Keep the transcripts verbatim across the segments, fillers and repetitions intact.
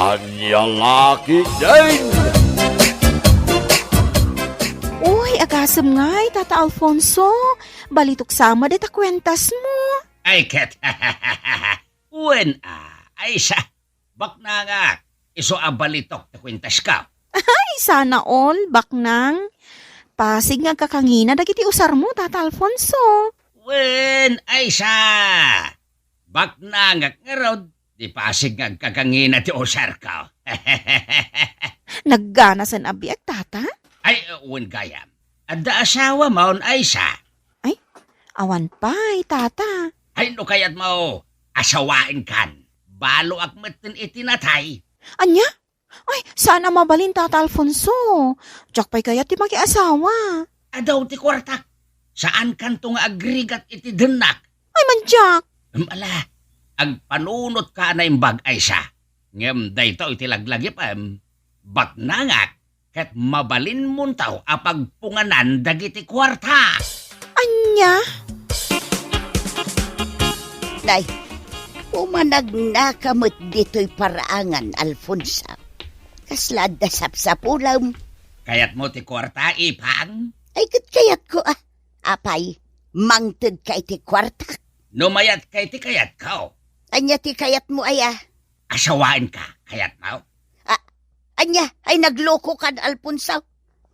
Ania la ketdin? Uy, agasem ngay, Tata Alfonso. Balitok sa met dayta kuentasmo. Ay, ket. Wen, a, Aisa. Baknangak, isu a balitok ti kuentasko. Ay, sana all, baknang. Pasig nga agkakangina dagiti usarmo, Tata Alfonso. Wen, Aisa. Baknangak ngarud, di pasig nga agkakangina ti usarko. Nagganasen a biag, Tata? Ay, wen gayam. Adda asawamon, Aisa? Ay, awan pay, Tata. Ay, no kayatmo, asawaenkan. Baloak metten iti natay. Ania? Ay, saan a mabalin, Tata Alfonso. Diak pay kayat ti makiasawa. Adaw ti kuartak. Saankanto nga agrigat iti dennak. Ay, mandiak. Em, ala, agpanunotka a naimbag, Aisa. Ngem daytoy ti laglagipem, baknangak, ket mabalinmonto a pagpunganan dagiti kuarta. Ania? Nay, umanagnaka met ditoy paraangan, Alfonso. Kasla adda sapsapulem? Kayatmo ti kuarta, Ipang? Ay, ket kayatko, a. Apay, mangtedka iti kuartak? No mayatka iti kayatko. Ania ti kayatmo, aya? Asawaenka, kayatmo? A-, ania? Ay, naglokokan, Alfonso.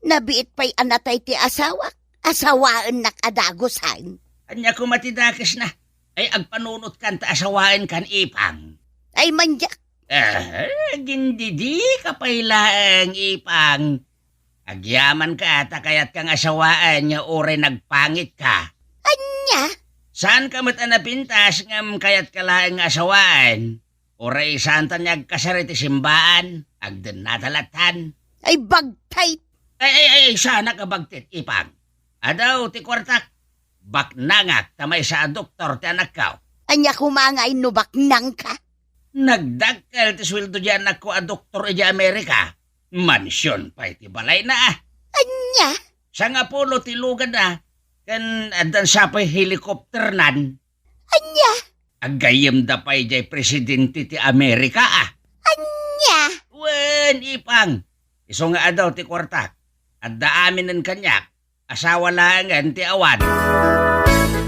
Nabiit pay a natay ti asawak. Asawaennak a dagusen. Ania koma ti dakesna? Ay, agpanunotkan ta asawaenkan, Ipang. Ay, mandiak. Eh, agindidika pay laeng, Ipang. Agyamanka ta kayatka nga asawaen nga uray nagpangitka. Ania? Saanka met a napintas ngem kayatka laeng nga asawaen? Uray saanta nga agkasar iti simbaan, agdennata lattan. Ay, bagtit! Ay, ay, ay, ay, saanak a bagtit, Ipang. Adaw ti kuartak. Baknangak ta maysa a doktor ti anakko. Ania koma nga inno baknangka? Nagdakkel ti sueldo ti anakko a doktor idiay Amerika. Mansion pay ti balayna, a. Ania? Sangapulo ti luganna, ken addan sa pay helicopternan. Ania? Aggayemda pay diay presidente ti Amerika, a. Ania? Wen, Ipang, isu nga adaw ti kuartak. Adda aminen kaniak, asawa laengen ti awan.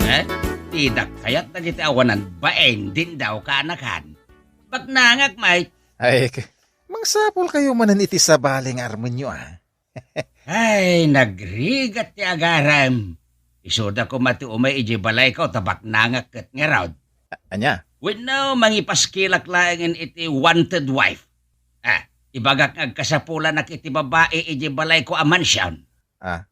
Eh? Tidak kayat dagiti awanan bain, dindaw, kaanakan. Baknangak, Mike. Ay, k-, mangsapulkayo manen iti sabali nga armenyo, a. Ay, nagrigat ti agarem. Isuda koma ti umay idiay balayko ta baknangak ket ngarud. A-, ania? Wenno, mangipaskilak laengen iti wanted wife. A, ibagak nga agkasapulanak iti babai idiay balayko a mansion. A,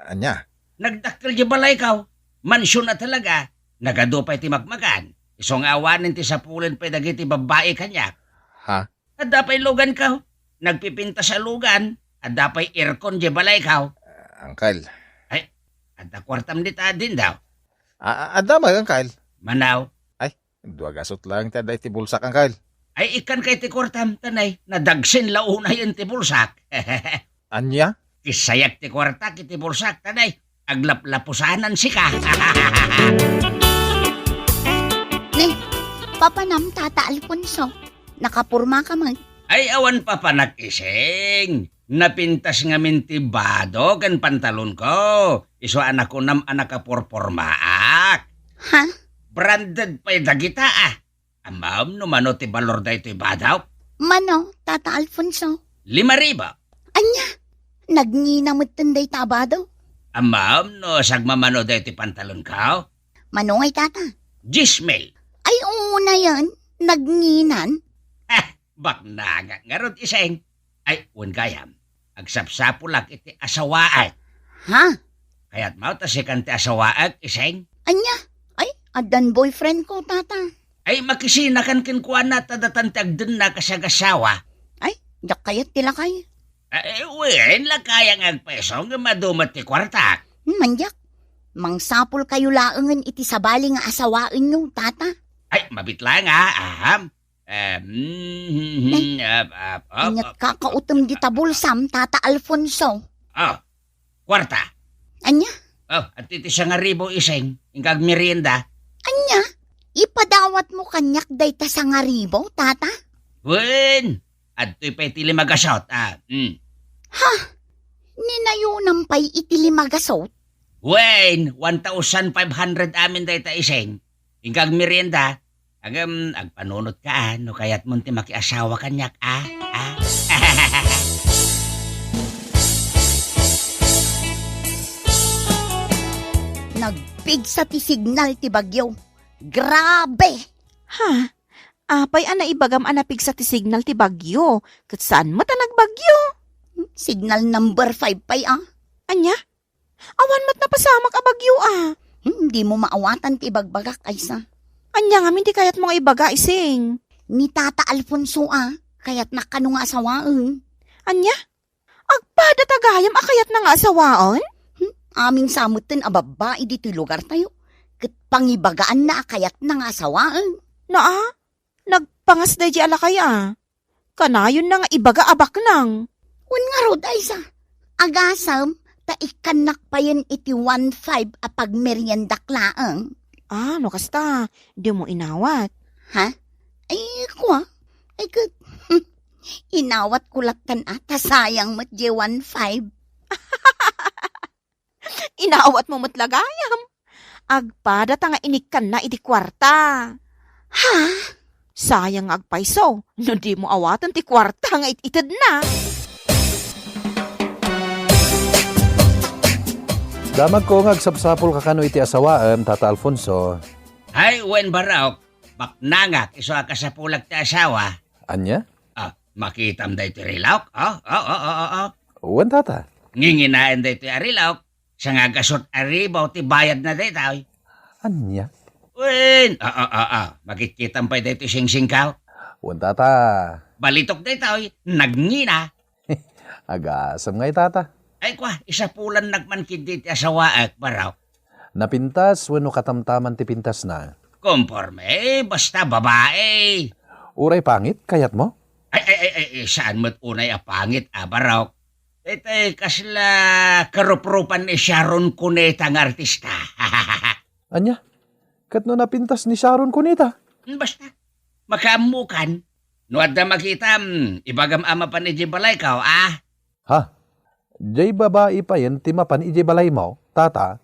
ania? Nagdakkel diay balayko. Mansion a talaga. Nagadu pay ti makmakan. Isu nga awanen ti sapulen pay dagiti babbai kaniak. Ha? Adda pay luganko. Nagpipintas a lugan. Adda pay aircon diay balayko. Ah, Uncle. Ay, adda kuartam dita, dindaw? A-, a-, adda met, Uncle. Manaw. Ay, dua gasut laeng ti adda iti bulsak, Uncle. Ay, ikkanka iti kuartam, ta nay, nadagsen la unayen ti bulsak. Ania? Kisayak ti kuartak iti bulsak, ta nay, aglaplapusanan sika. Ni, papanam, Tata Alfonso? Nakapormaka met? Ay, awan papanak, Ising. Napintas ngamin ti bado ken pantalonko. Isu a nakunam a nakaporpormaak. Ha? Branded pay dagita, a. Ammom no mano ti balor daytoy bado? Mano, Tata Alfonso? Lima ribu. Ania? Nagngina metten dayta a bado? Ammom no sagmamano daytoy pantalonko? Mano ngay, Tata? Dies mil. Ay, unayen, nagnginan. Ah, baknangak ngarud, Ising. Ay, wen gayam, agsapsapulak iti asawaek. Ha? Kayatmo ta sikan ti asawaek, Ising? Ania? Ay, addan boyfriendko, Tata. Ay, makisinakan kenkuana ta datan ti agdennak a sagasawa. Ay, diak kayat ti lakay. Ay, wen, lakaya nga agpaiso ngem adu met ti kuartak. Hmm, mandiak. Mangsapulkayo laengen iti sabali nga asawaenyo, Tata. Ay, mabit laeng, a, aham. Em, mm, mm, Nay, ap, ap, ap, ania't ap, kakautem dita bulsam, Tata Alfonso? Oh, kuarta. Ania? Oh, adtoy ti sangaribu, Ising, inka agmerienda. Ania? Ipadawatmo kaniak dayta sangaribu, Tata? Wen, Adtoy pay ti lima gasut, ah. Hmm. Ha? Ninayonam pay iti lima gasut? Wen, one thousand five hundred amin dayta, Ising. Inka agmerienda. Ngem, agpanunotka, ah, no kayatmon ti makiasawa kaniak, ah, ah. Nagpigsa ti signal ti bagyo. Grabe! Ha? Apay a naibagam a napigsa ti signal ti bagyo, ket saan met a nagbagyo? Signal number five pay, ah. Ania? Awan met napasamak a bagyo, ah. Hmm, dimo maawatan ti ibagbagak, Aisa. Ania ngamin ti kayatmo nga ibaga, Ising? Ni Tata Alfonso, ah, kayatnak kano nga asawaen. Ania? Agpada ta gayam a kayatna nga asawaen? Hmm, amin sa metten a babbai ditoy lugartayo, ket pangibagaanna a kayatna nga asawaen. Naa, nagpangas daydi a lakay, ah. Kanayonna nga ibaga a baknang. Wen ngarud, Aisa, agasem ta ikkannak payen iti one five a pagmeriendak laeng. Ah, no kasta, dimo inawat. Ha? Ay, kua? Ay, ket, inawatko lattan a, ta sayang met diay one five. Inawatmo met la gayam. Agpada ta nga inikkanna iti kuarta. Ha? Sayang nga agpayso, no dimo awaten ti kuarta nga it-itedna. Damagko nga agsapsapulka kano iti asawaem, Tata Alfonso. Ay, wen, Barok, baknangak isu a kasapulak ti asawa. Ania? Ah, makitam daytoy rilok? Oh, oh, oh, oh, oh, oh. Wen, Tata. Nginginaen daytoy a rilok, sangagasut a ribu ti bayadna daytoy. Ania? Wen, ah, ah, ah, ah. Makitkitam pay daytoy singsingko? Wen, Tata. Balitok daytoy, nagngina. Agasem ngay, Tata. Ay, kua, isapulannak man ketdi ti asawaek, Barok. Napintas wenno katamtaman ti pintasna? Konforme, basta babae. Uray pangit, kayatmo? Ay, ay, ay, ay, ay, saan met unay a pangit, a, Barok? Daytoy kasla karupropan ni Sharon Cuneta nga artista. Ania? Ket no napintas ni Sharon Cuneta? Basta, makaammokan. No adda makitam, ibagam a mapan idiay balayko, a? Ha? Diay babai payen ti mapan idiay balaymo, Tata?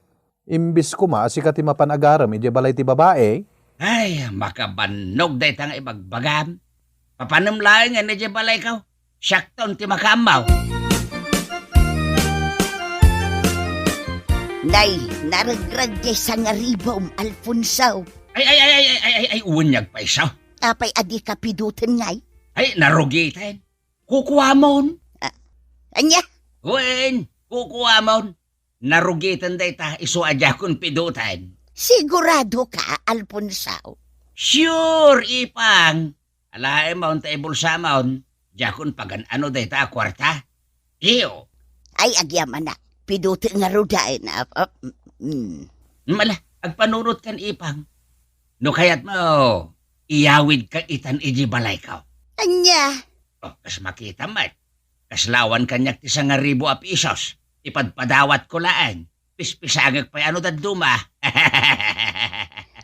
Imbes koma a sika ti mapan agarem idiay balay ti babai? Ay, makabannog dayta nga ibagbagam. Papanem laengen idiay balayko. Siakton ti makaammo. Nay, naregreg diay sangaribum, Alfonso. Ay, ay, ay, ay, ay, ay, ay, unyag pay isu. Apay a dika piduten ngay? Ay, narugiten. Kukuamon. Ah, ania? Wen, kukuamon. Narugiten dayta isu a diakon piduten. Sigurado ka, Alfonso? Sure, Ipang. Alaem ta ibulsamon, diakon pagan-ano dayta a kuarta. Iyo. Ay, agyamanak. Piduten ngaruden, ah, ah, mm. Mala, agpanunotkan, Ipang. No kayatmo, iyawidka itan idiay balayko. Ania? Oh, kas makitam met. Kasla awan kaniak ti sangaribu a pisos. Ipadpadawatko laeng. Pispisangek pay a no dadduma.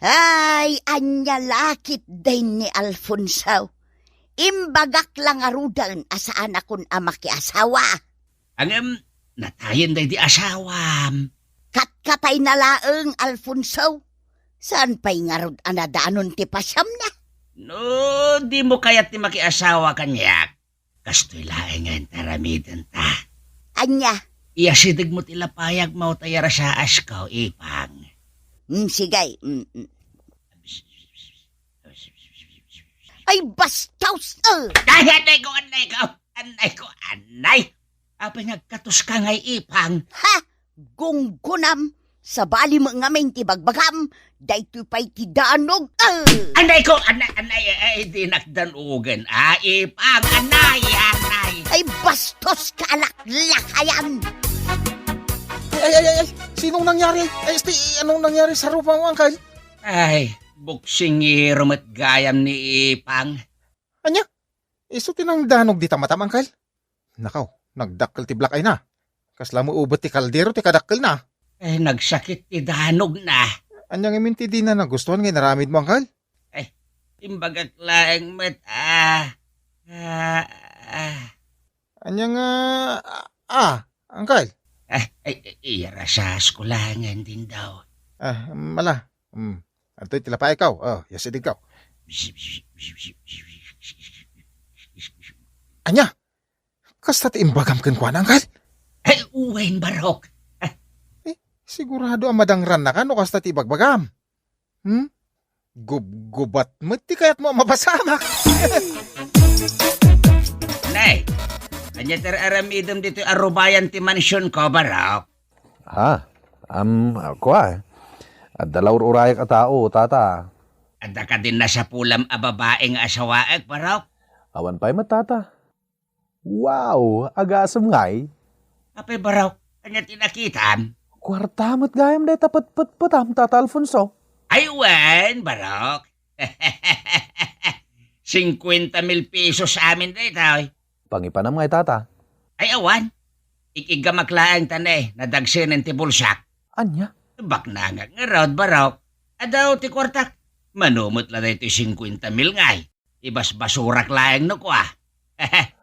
Ay, ania la ketdin ni Alfonso. Imbagak la ngaruden a saanakon a makiasawa. Ngem, natayen daydi asawam. Katkatayna laeng, Alfonso. Saan pay ngarud a nadanon ti pasiamna? No, dimo kayat ti makiasawa kaniak, kastoy laengen ti aramidenta. Ania? Iyasidegmo ti lapayagmo ta yarasaasko, Ipang. Mm, sige. Mm, mm. Ay, bastos! Eh! Ay, anay ko, anay ko! Anay ko, anay! Apay nga agkatoska ngay, Ipang? Ha? Gunggonam! Sabali met ngamin ti bagbagam, daytoy pay ti danog. Eh! Anay ko, anay, anay, ay, dinak danugen. Ah, Ipang, anay, anay! Ay, bastos ka, alaklakayan! Ay, ay, ay, ay, ay! Sinong nangyari? Ay, esti, anong nangyari sa rupa mo, Uncle? Ay, buksingero met gayam ni Ipang. Ania? Isu ti nangdanog dita matam, Uncle? Nakaw, nagdakkel ti black eye na. Kasla mo ubet ti kaldero ti kadakkel na. Eh, nagsakit ti danog na. Ania ngamin ti dina nagustuhan nga inaramid mo, Uncle? Eh, imbagak laeng met, ah, ah, Ah. Ania nga, ah, ah, Uncle? Ah, ay, ay, iyarasasko laengen, Dingdong. Ah, mala. Hmm. Adtoy ti lapaikaw. Oh, yes, idikaw. Ania? Kasta ti imbagam kenkuana, Uncle? Ay, wen, Barok. Ah. Eh, sigurado a madangrannaka no kasta ti ibagbagam. Hmm? Gubgubat met ti kayatmo a mapasamak. Nay, ania ti ar-aramidem ditoy a rubayan ti mansionko, Barok? Ha? Am, kua, eh. Adda la ur-urayak a tao, tata. Adda kadin nasapulam a babai nga asawaek, Barok? Awan pay met, tata. Wow! Agasem ngay? Apay, Barok, ania ti nakitam? Kuarta met gayam dayta petpetpetam, Tata Alfonso. Ay, wen, Barok. Singkuenta mil pesos amin daytoy. Pangipanam ngay, tata. Ay, awan. Ikiggamak laeng ta ne, nadagsenen ti bulsak. Ania? Baknangak ngarud, Barok. Adaw ti kuartak. Mano met la daytoy singkuenta mil ngay. Ibasbasurak laeng no kua.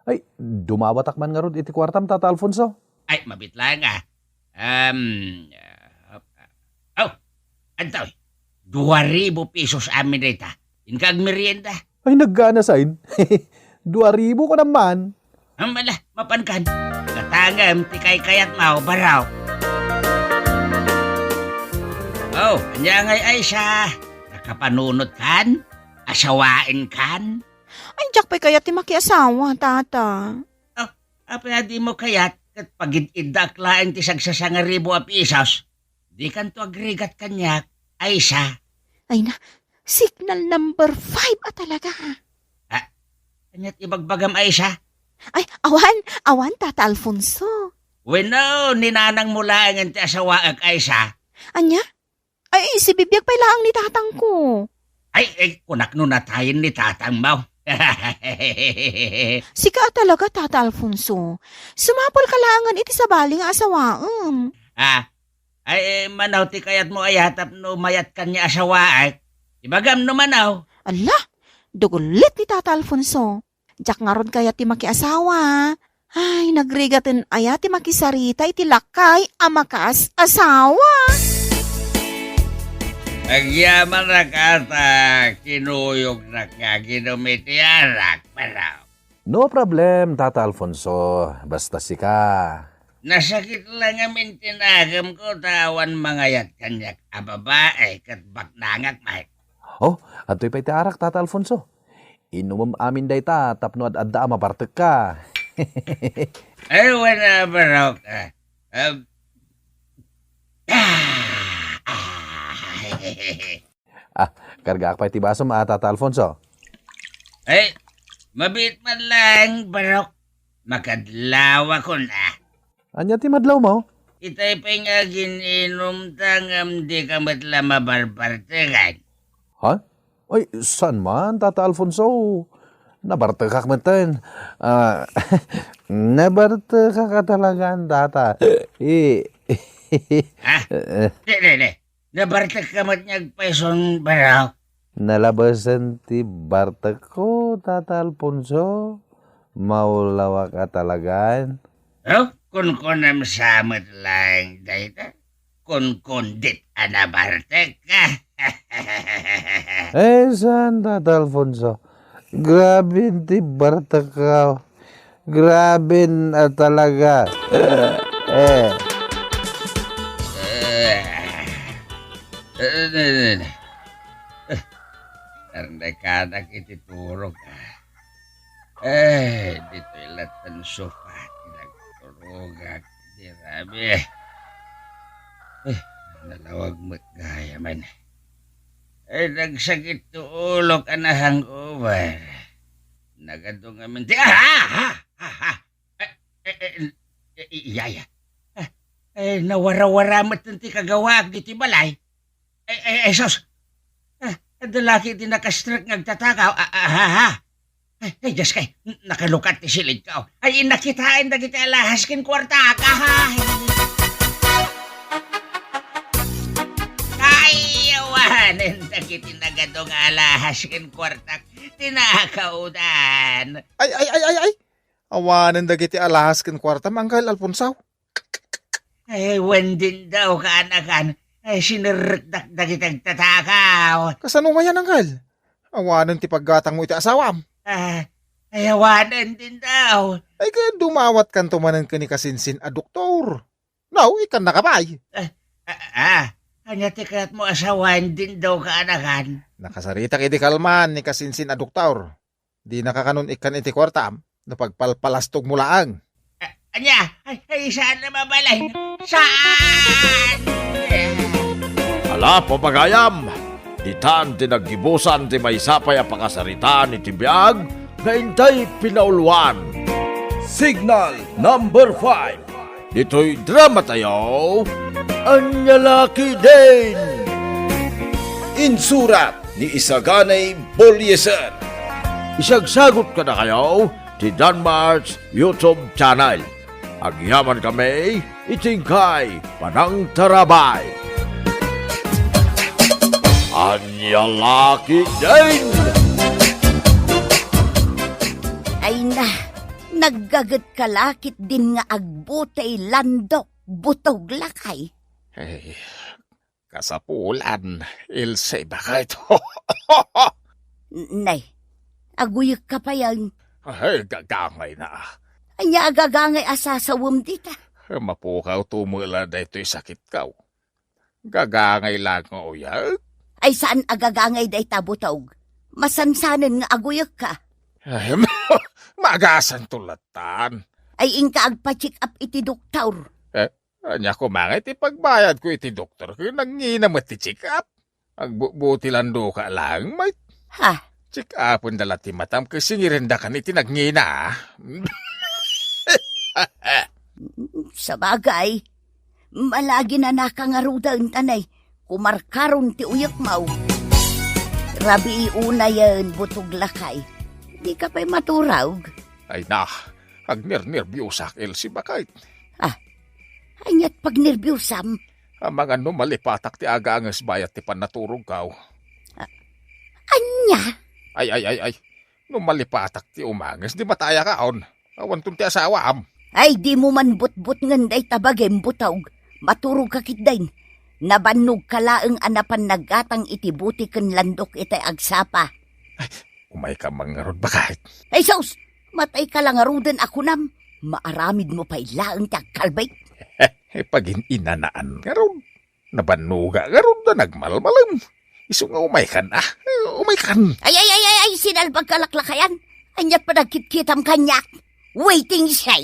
Ay, dumawatak man ngarud iti kuartam, Tata Alfonso. Ay, mabiit laeng a. Um, uh, oh, adtoy. Dua ribu pesos amin dayta. Inka agmerienda. Ay, naggana sain. Dua ribu ko naman. Am, ala, mapankan. Gatangem ti kaykayatmo, Barok. Oh, ania ngay, Aisa? Nakapanunotkan? Asawaenkan? Ay, diak pay kayat ti makiasawa, tata. Oh, apay a dimo kayat ket pagid-iddaak laeng ti sagsasangaribu a pesos? Dikanto agrigat kaniak, Aisa. Ay na, signal number five a talaga. Ah, aniat ibagbagam, Aisa? Ay, awan, awan, Tata Alfonso. Wenno, ni nanangmo laengen ti asawaek, Aisa? Ania? Ay, sibibiag pay laeng ni tatangko. Ay, ay, kunak no natayen ni tatangmo. Sika a talaga, Tata Alfonso. Sumapulka laengen iti sabali nga asawaem. Ah, ay, eh, mano ti kayatmo aya tapno mayatkan nga asawaek? Ibagam no mano. Ala, dugulit ni Tata Alfonso. Diak ngarud kayat ti makiasawa. Ay, nagrigaten aya ti makisarita iti lakay a makaas-asawa. Agyamanak, ata, kinuyognak nga aginom iti arak, pero. No problem, Tata Alfonso. Basta sika. Nasakit la ngamin ti nagemko ta awan mangayat kaniak a babai ket baknangak met. Oh, adtoy pay ti arak, Tata Alfonso. Inumem amin dayta tapno ad-adda a mabartekka. Ay, wala, Barok. Ah, um, ah, ah, Ah, kargaak pay ti basom a, Tata Alfonso. Ay, mabiit man laeng, Barok. Makadlawakon a. Ania ti madlawmo? Itay pay nga agin-inumta ngem dika met la mabarbartekan. Ha? Ay, saan man, Tata Alfonso? Nabartekak metten. Ah, nabartekak a talagan, Tata. Eh, Ah, di, di, di. Nabartekka met nga agpayson, Barok? Nalabesen ti bartekko, Tata Alfonso. Maulawak a talagan. Oh, kunkunam sa met laeng dayta. Kunkundit a nabartekka. Eh, saan, Tata Alfonso? Grabe ti bartekka. Grabe a talaga. Eh. Eh, eh, eh, eh. Eh, arnekanak iti turog, ah. Eh, ditoy latta ti sofa ti nagturogak. Grabe. Eh, nalawag met gayamen. Eh, nagsakit ti ulok a na-hangover. Nagadu ngamin ti, ah, ah, ah, ah, ah. Eh, eh, eh, eh, iya, iya. Ah, eh, nawarawara met ti kagawaak ditoy balay. Eh, eh, eh, sus. Ah, adda la ket ti naka-stroke nga agtatakaw. Ah, ah, ah, ah. Ay, ay, Diyos kay, n-, nakalukat ti silidko. Ay, nakitaen dagiti alahas ken kuartak. Ay. Ay, awanen dagiti nagadu nga alahas ken kuartak. Tinakawdan. Ay, ay, ay, ay, ay. Awanen dagiti alahas ken kuartam, Angkel Alfonso. Ay, wen din daw, kaanakan. Ay, sinerrekdak dagiti agtatakaw. Kasano ngayan, Angkel? Awanen ti paggatangmo iti asawam. Ah, ay, awanen din daw. Ay, ket dumawatkanto manen ken ni Kasinsin a doktor. No, ikkannaka pay. Ah, ah, ah. Ania ti kayatmo a sawen din daw, kaanakan? Nakasaritak idi kalman ni Kasinsin a doktor. Dinaka kanon ikkan iti kuartam no pagpalpalastogmo laeng. Ah, ania? Ay, ay, saan a mabalin? Saan? Ala, papagayam! Ditan ti naggibusan ti maysa pay a pakasaritaan iti biag nga intay pinauluan. Signal number five. Ditoy dramatayo, Ania La Ketdin! Insurat ni Isaganay Bolieser. Isagsagut kadakayo ti Danmark's YouTube channel. Agyamankami iti inkay panangtarabay. Ania La Ketdin! Ay na, naggagetka la ketdin nga agbutay landok, butog lakay. Ay, kasapulan, Elsie, baket. Nay, aguyekka payen. Ay, gagangayna. Ania a gagangay a sasawem dita? Mapukawto met la daytoy sakitko. Gagangay laeng nga uyek. Ay, saan a gagangay dayta, butog? Masansanen nga aguyekka. Ay, ma-, magasanto latan. Ay, inka agpa-check up iti doktor. Eh, ania koma ngay ti pagbayadko iti doktor ket nangngina met ti check up? Agbubuti landoka laeng met. Ha? Check upenda la ti matam ket singirendakan iti nangngina. Sabagay, malagi nanaka ngaruden, tanay, kumarkaron ti uyekmo. Rabii unayen, butog lakay. Dika pay maturog? Ay na, agnernerbiosak, Elsie, baket. Ah, aniat pagnerbiosam? Amangan no malipatak ti aganges bayat ti pannaturogko. Ah, ania? Ay, ay, ay, ay. No malipatak ti umanges, di matayakaon. Awanton ti asawam. Ay, dimo man butbutngen dayta bagim, butog. Maturogka ketdin. Nabannogka laeng a napan naggatang iti buti ken landok itay agsapa. Ay, umayka man ngarud, baket. Ay, sus! Matayka la ngaruden a kunam, maaramidmo pay laeng ti agkalbit. Pagin-inanaan ngarud. Nabannoga ngarud a nagmalmalem. Isu nga umaykan, ah. Umaykan. Ay, ay, ay, ay, ay, sinalbagka laklakayan. Aniat panagkitkitam kaniak? Waiting shed.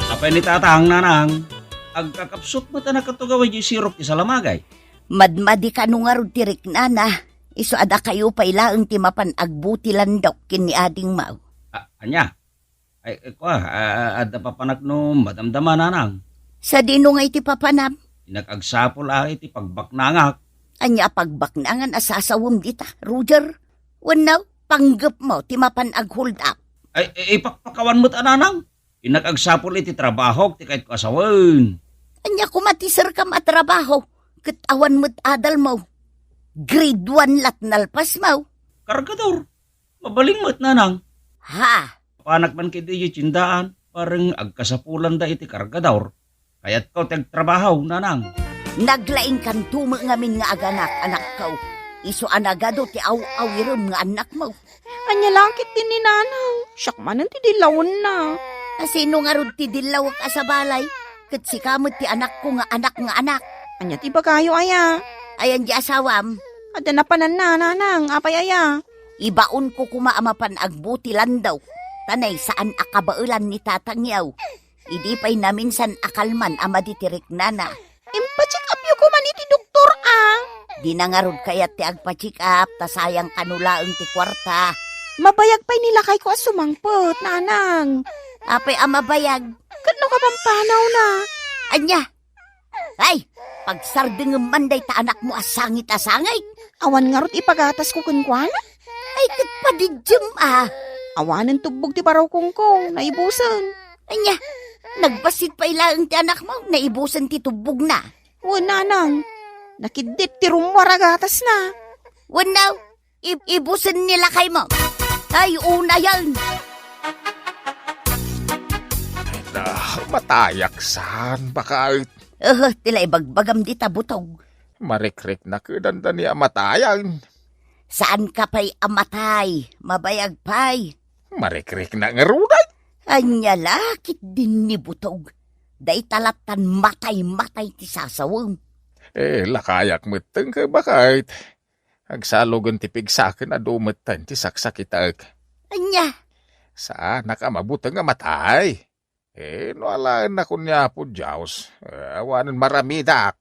Apay ni Tatang, Nanang? Agkakapsut met a nakatugaw idiay sirok ti salamagay. Madmadi kano ngarud ti riknana, isu a dakayo pay laeng ti mapan agbuti landok ken ni adingmo. A-, ania? Ay, ay, kua, a-, a-, adda papanak no madamdama, Nanang. Sadino ngay ti papanam? Innak agsapul a iti pagbaknangak. Ania a pagbaknangan a sasawem dita, Roger? Wenno, panggepmo ti mapan ag-hold up? Ay, ay, ipakpakawan met a, Nanang. Innak agsapul iti trabahok ti kayatko a sawen. Ania koma ti serkam a trabaho? Ket awan met adalmo. Grade one lat nalpasmo. Kargador. Mabalin met, Nanang. Ha? Panak man ketdi idiay tiendaan, bareng agkasapulanda iti kargador. Kayatko ti agtrabaho, Nanang. Naglaingkanto met ngamin nga aganak, anakko. Isu a nagadu ti aw-awirem nga annakmo. Ania la ketdi ni Nanang? Siak manen ti dillawenna. A sino ngarud ti dillawek a sabali? Ket sika met ti anakko nga anak nga anak. Ania ti ibagayo, aya? Ayan di asawam? Adda napananna, Nanang. Apay, aya? Ibaonko koma a mapan agbuti landok. Tanay, saan a kabaelan ni tatangyaw. Idi pay naminsan a kalman a madi ti riknana. Impacheck upyo koman iti doktor, a? Dina ngarud kayat ti agpa-check up, ta sayang kano laeng ti kuarta. Mabayag pay ni lakayko a sumangpet, Nanang. Apay a mabayag? Ket no kapampanawna? Ania? Ay, pagsardengem man dayta anakmo a sangit a sangit. Awan ngarud ipagatasko kenkuana? Ay, ket padiddiem, a. Awanen tubbog ti barukongko, naibusen. Ania, nagbassit pay laeng ti anakmo, naibusen ti tubbogna. Wen, Nanang, nakiddit ti rummuar a gatasna. Wenno, ib-, ibusen ni lakaymo. Ay, unayen. Ay, na, matayak saan, baket. Uhu, ti la ibagbagam dita, Butog. Marikriknak, danda ni a matayen. Saanka pay a matay, mabayag pay. Marikriknak ngaruden. Ania la ketdin ni Butog. Dayta lattan matay-matay ti sasawem. Eh, lakayak metten ket baket. Agsalogen ti pigsaken a dumetten ti saksakitek. Ania? Saanak a mabuteng a matay. Eh, no alaennak ni Apo Dios, eh, awanen maramidak.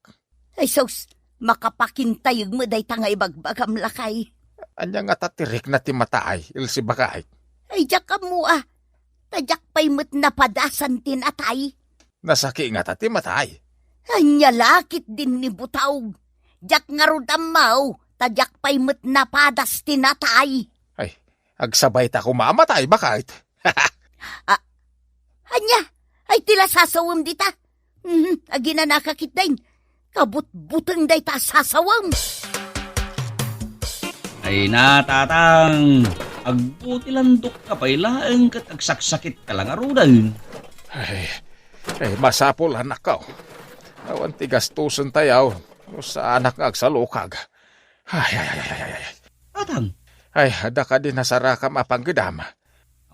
Ay sus, makapakintayeg met dayta nga ibagbagam, lakay. Ania ngata ti rikna ti matay, Elsie, baket? Ay, diak ammo a. Ta diak pay met napadasan ti natay. Nasaki ngata ti matay? Ania la ketdin ni Butog. Diak ngarud ammo, ta diak pay met napadas ti natay. Ay, agsabayta koma a matay, baket. A-, ania? Ay, ti la sasawem dita? Mhm, aginanaka ketdin. Kabutbuteng dayta a sasawem. Ay na, Tatang, agbutilandokka pay laeng ket agsaksakitka la ngaruden. Ay, ay, masapul, anakko. Awan ti gastusentayo, no saanak nga agsalukag. Ay, ay, ay, ay, ay, ay. Tatang. Ay, adda kadi nasarakam a panggedam?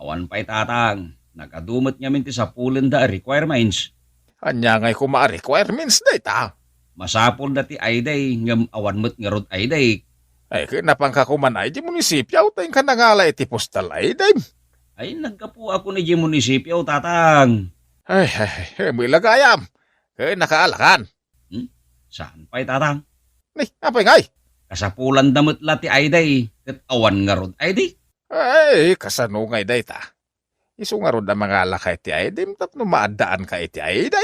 Awan pay, Tatang. Nagadu met ngamin ti sapulenda a requirements. Ania ngay koma a requirements dayta? Masapulda ti I D, ngem awan met ngarud I D. Ay, ket napanka koman idiay munisipio, ta inka nangala iti postal I D. Ay, naggapuak idiay munisipio, Tatang. Ay, ay, ay, met la gayam. Ket nakaalakan. Hmm? Saan pay, Tatang? Ni, apay ngay? Kasapulanda met la ti I D, ket awan ngarud I D. Ay, kasano ngay dayta? Isu ngarud a mangalaka iti I D tapno maaddaanka iti I D?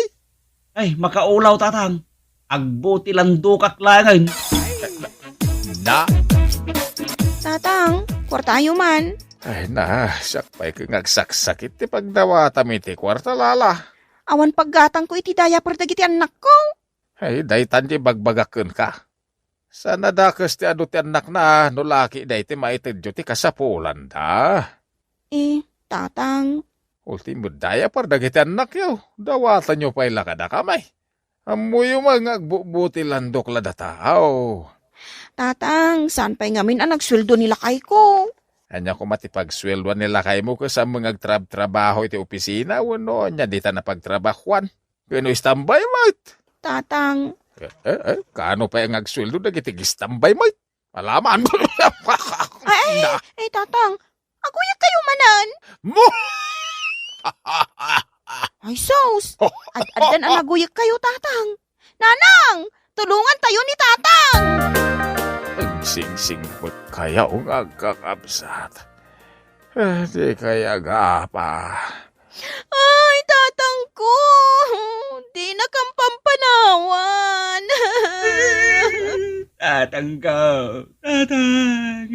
Ay, makaulaw, Tatang. Agbutilandokak laengen. Na? Tatang, kuartayo man. Ay na, siak pay ket nga agsaksakit ti pagdawatam iti kuarta, Lala. Awan paggatangko iti diaper dagiti annakko. Ay, daytan ti ibagbagak kenka. Saan a dakes ti adu ti annakna no laki daytoy maitedyo ti kasapulanda. Eh, Tatang. Ultimo diaper dagiti annakyo. Dawatanyo pay la kadakami. Ammoyo man nga agbutbutilandok la dataw. Tatang, saan pay ngamin a nagsueldo ni lakayko? Ania koma ti pagsueldoan ni lakaymo ket saan nga agtrabtrabaho iti opisina wenno ania dita napagtrabahoan? Ken no standby met? Tatang. Eh, eh, eh, kaano pay nga agsueldo dagiti standby met? Alaman. Ay, ay, Na- ay, Tatang. Aguyekkayo manen. Mo- Ay, sus. Ad-addan a naguyekkayo, Tatang. Nanang, tulongantayo ni Tatang. Agsingsingpet kayo nga agkakabsat. Eh, di kaya agapa. Ay, tatangko! Dinakam pampanawan! Tatangko! Tatang!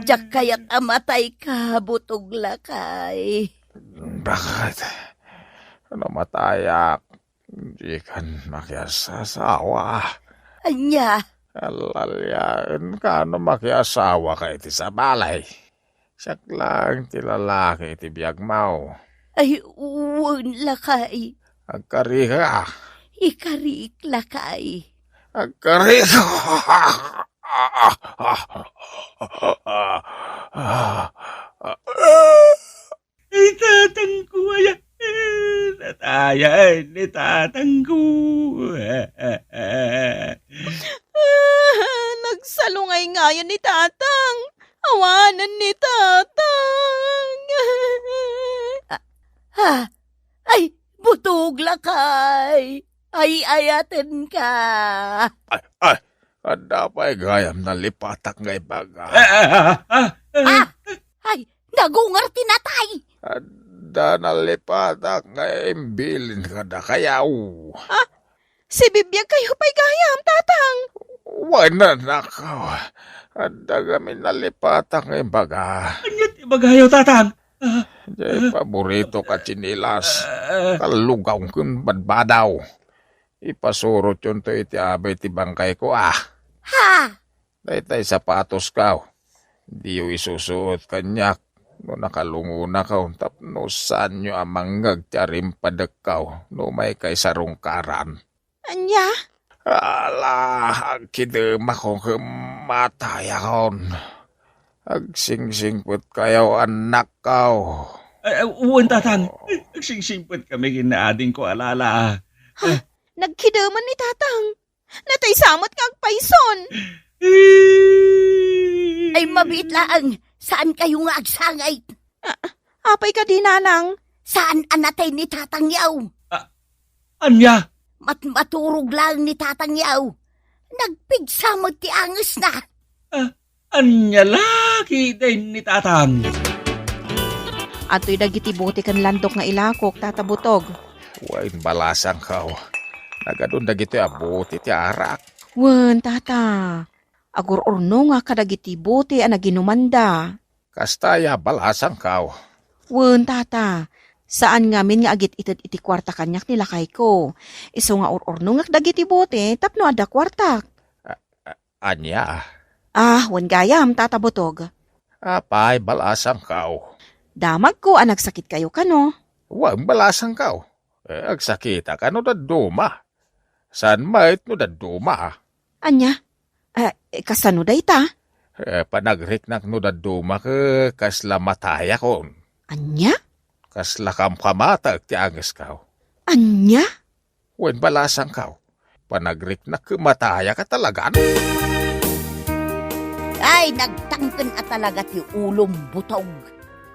Diak kayat a matayka, Butog lakay. Bakit? No matayak, dikan makiasasawa. Ania? Alaliaenka no makiasawaka iti sabali. Siak laeng ti lalaki iti biagmo. Ay, wen lakay. Agkarika. Ikarik lakay. Agkarika. Ay, tatangko, ay, ay, natayan ni tatangko. Ah, nagsalungay ngayon ni Tatang. Awanan ni Tatang. Ah, ah, ay, Butog lakay. Ay, ayatenka. Ay, ay, adda pay gayam nalipatak nga ibaga. Ah, ah, ah, ah, ah. Ah, ay, nagungar ti natay. Adda nalipatak nga imbilin kadakayo. Ah, sibibiagkayo pay gayam, Tatang. Wen, anakko. Adda gamin nalipatak nga ibaga. Ania ti ibagayo, Tatang? Ah, Jay ah, paborito ka tsinelas. Ah. Kallugaw ken badbadaw. Ipasurotyonto iti abay ti bangkayko, ah. Ha? Daytay sapatosko. Diyo isusuot kaniak no nakalungonakon tapno saanyo a mangngeg ti arimpadekkaw no umayka isarungkaran. Ania? Ala, agkidemakon ket matayakon. Agsingsingpetkayo, annakkaw. Ay, ay, wen, Tatang. Agsingsingpetkami ken ni adingko a Lala. Ha? Nagkidemen ni Tatang. Natay sa met nga agpayson. Ay, mabiit laeng. Saan kayo nga agsangit? A-, apay kadi, Nanang? Saan a natay ni Tatang yaw? A-, ania? Mat-, maturog laeng ni Tatang yaw. Nagpigsa met ti angesna. A-, ania la ketdin ni Tatang? Adtoy dagiti bote ken landok nga ilakok, Tata Butog. Wen, balasangkaw. Nagadun dagitoy a bote ti arak. Wen, Tata. Agur-urnongak kadagiti bote a naginumanda. Kasta aya, balasangkaw? Wen, Tata. Saan ngamin nga agit-ited iti kuarta kaniak ni lakayko. Isu nga ur-urnongak dagiti bote tapno adda kuartak. A-, a-, ania? Ah, wen gayam, Tata Butog. Apay, balasangkaw? Damagko a nagsakitkayo kano. Wen, balasangkaw. Eh, agsakitak a no dadduma. Saan met no dadduma? Ania? Eh, kasano dayta? Eh, panagriknak no dadduma ket kasla matayakon. Ania? Kasla kamkamatek ti angeskaw. Ania? Wen, balasangkaw. Panagriknak ket matayak a talagan. Ay, nagtangken a talaga ti ulom, Butog.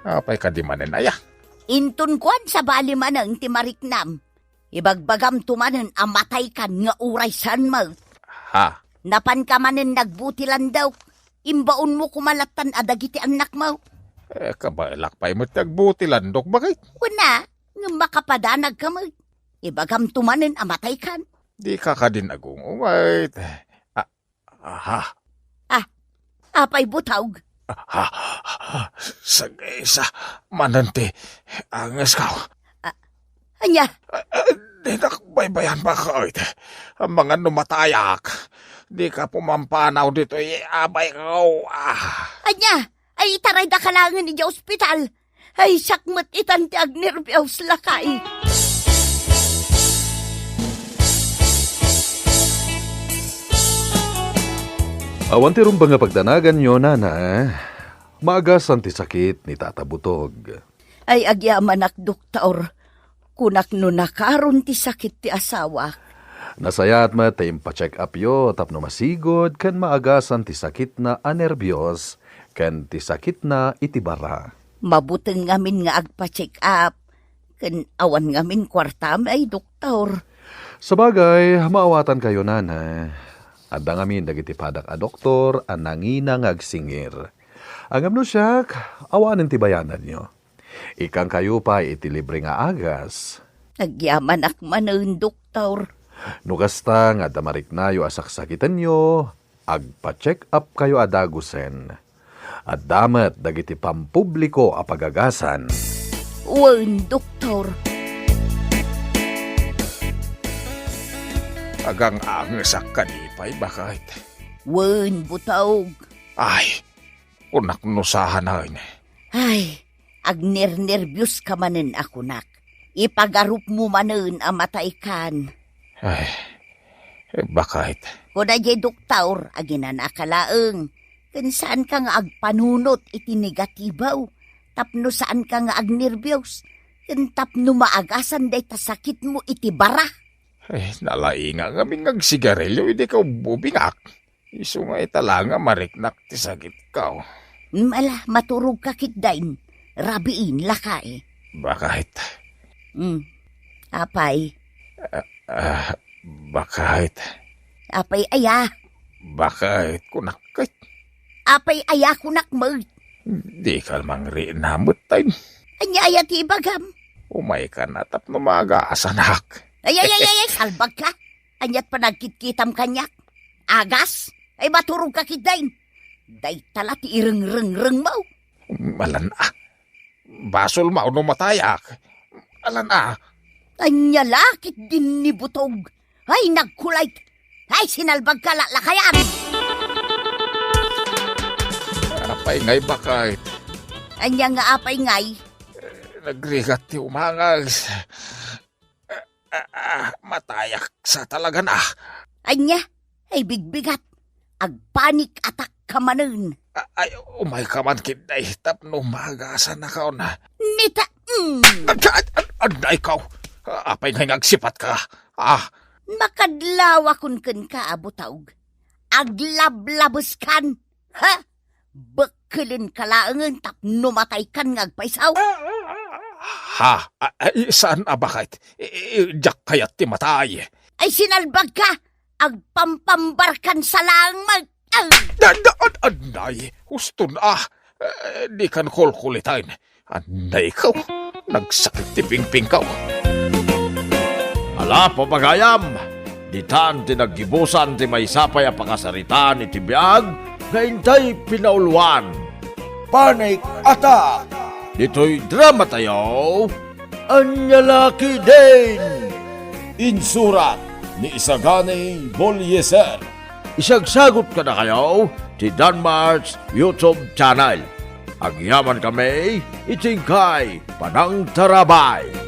Apay kadi manen aya? Inton kuan, sabali manen ti mariknam. Ibagbagamto manen a mataykan nga uray saan met. Ha? Napanka manen nagbuti landok. Imbaonmo koma lattan a dagiti annakmo. Eh, kabaelak pay met ti agbuti landok, baket? Kuna, ngem makapadanagka met. Ibagamto manen a mataykan. Dika kadin agung-unget. A-, Aha. Ah, apay, Butog? Aha. Sagaysa manen ti angeskaw. Ah, ania? Ah, ah, dinak baybayan, baket. Amangan no matayak. Dika pumampanaw ditoy abayko. Ah. Ania? Ay, itaraydaka laengen idiay ospital. Ay, siak met itan ti agnerbios, lakay. Awan ti rumbeng a pagdanaganyo, Nana. Maagasan ti sakit ni Tata Butog. Ay, agyamanak, doktor. Kunak no nakaron ti sakit ti asawak. Nasayaat met ta impacheck upyo tapno masigud ken maagasan ti sakitna a nerbios ken ti sakitna iti bara. Mabuteng ngamin nga agpa-check up, ken awan ngamin kuartam, ay, doktor. Sabagay, maawatankayo, Nana. Adda ngamin dagiti padak a doktor a nangina nga agsingir. Ngem no siak, awanen ti bayananyo. Ikkankayo pay iti libre nga agas. Agyamanak manen, doktor. No kasta nga adda mariknayo a saksakitenyo, agpa-check up kayo a dagusen. Adda met dagiti pampubliko a pagagasan. Wen, doktor. Agang-angesak kadi pay, baket? Wen, Butog. Ay, kunak no saanen. Ay, agnernerbios ka manen a kunak. Ipagarupmo manen a mataykan. Ay, baket. Kuna diay doktor, aginanaka laeng. Ken saanka nga agpanunot iti negatibo. Tapno saanka nga agnerbios. Ken tapno maagasan dayta sakitmo iti bara. Ay, nalainga ngamin nga agsigarilio idi kaububingak. Isu nga ita la nga mariknak ti sakitko. Mm, ala, maturogka ketdin. Rabiin, lakay. Baket. Mm. Apay? Ah, ah, baket. Apay aya? Baket, kunak ket. Apay aya kunak met? Dika mangrinamut, tay. Ania aya ti ibagam? Umayka na tapno maagasanak. Ay, ay, ay, ay, ay, salbagka. Aniat panagkitkitam kaniak? Agas? Ay, maturogka ketdin. Dayta la ti irengrengrengmo. Alan a. Basolmo no matayak. Alan a. Ania la ketdin ni Butog? Ay, nagkulayt. Ay, sinalbagka, laklakayan. Apay ngay, baket? Ania nga apay ngay? Nagrigat ti umangas. Ah, ah, ah, matayak sa talaga na. Ania? Ay, bigbigat. Agpanic attack ka manen. Ah, ay, umayka man ketdi tapno maagasanakon. Nita, mm. Ad-, ad-, ad-, adda ikaw. Ah, apay ngay nga agsipatka? Ah. Makadlawakon kenka a butog. Aglablabeskan. Ha? Bekkelenka laengen tapno mataykan nga agpayso? Ha? A-, ay, saan a baket? I-, i-, diak kayat ti matay. Ay, sinalbagka! Agpampambarkan sa laeng mag-, Ay! Da-, da-, ad-, adnay, huston a. Eh, dikan kolkoliten. Anay ikaw, nagsakit ti pingpingko. Ala, papagayam, ditan ti naggibusan ti maysa pay a pakasaritaan iti biag nga intay pinauluan. Panic Attack! Ditoy dramatayo, Ania la ketdin! Insurat ni Isagani Bolieser. Isagsagut kadakayo ti Danmart's YouTube channel. Agyamankami iti inkay panangtarabay.